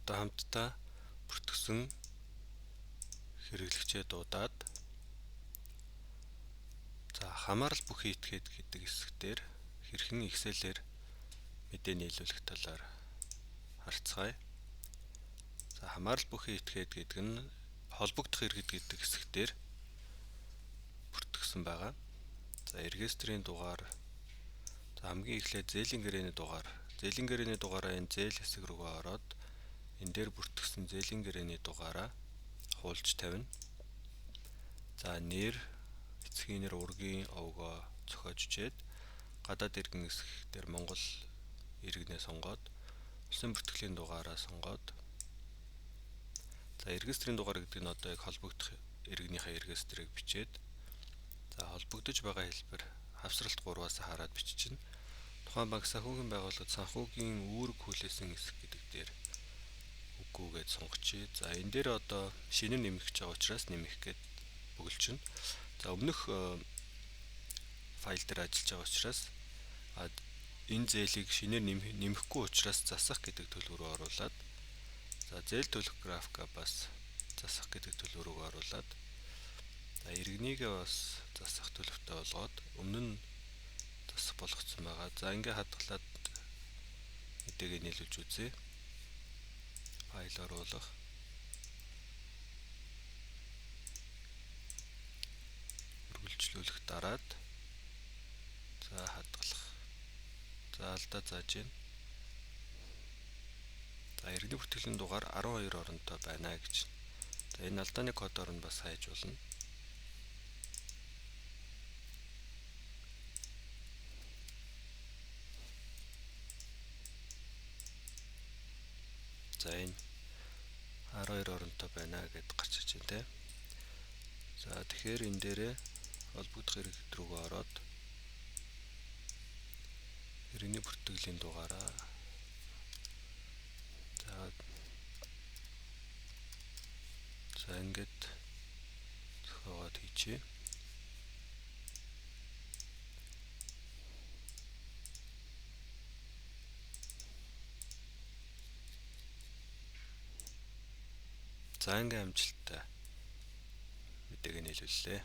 Одоо хамтдаа бүртгэсэн хэрэглэгчээ дуудаад за хамаарал бүхий этгээд гэдэг хэсэг дээр хэрхэн Excel-ээр мэдээ нийлүүлэх талаар харцгаая. За хамаарал бүхий этгээд гэдэг нь холбогдох иргэд гэдэг хэсэг дээр бүртгэсэн байгаа. За регистрийн дугаар, за хамгийн эхлээд зээлийн гэрээний дугаар. Зээлийн гэрээний дугаараа энэ зээл хэсэг рүүгээ ороод энэ дээр бүртгэсэн зээлийн гэрээний дугаараа хуулж тавина. За нэр, эцгийн нэр, ургийн овгоо зохиож чээд гадаад иргэн хэсэг дээр Монгол иргэнээ сонгоод улсын бүртгэлийн дугаараа сонгоод за регистрийн дугаар гэдэг нь одоо яг холбогдох иргэнийхээ регистрийг бичээд за холбогдож байгаа хэлбэр хавсралт 3-аас хараад биччихнэ. Тухайн банк санхүүгийн байгууллагад санхүүгийн үүрэг хүлээсэн хэсэг гэдэг дээр үгүй гэж сонгочихъя. За энэ дээр одоо шинэ нэмэх гэж байгаа учраас нэмэх гээд бөглөчнө. За өмнөх файл дээр ажиллаж байгаа учраас энэ зээлийг шинээр нэмэхгүй учраас засах гэдэг төлөв рүү оруулаад за зээл төлөх графика бас засах гэдэг төлөв рүү оруулаад за иргэнийгээ бас засах төлөвтэй болгоод өмнө нь засах болгоцсон байгаа. За ингээ хадгалаад мэдээгээ нийлүүлж үзье. Файл оруулах. Үргэлжлүүлэх дараад за хадгалах. За алдаа зааж байна. За иргэний бүртгэлийн дугаар 12 оронтой байна гэж. За энэ алдааны кодоор нь бас хайж болно. За энэ 12 оронтой байна гэд гарч иж байна те. За тэгэхээр энэ дээрээ холбогдох иргэд рүүгээ ороод иргэний бүртгэлийн дугаараа за ингээд зохиогоод хийчихье. За ингээ амжилттай мэдээгээ нийлүүллээ.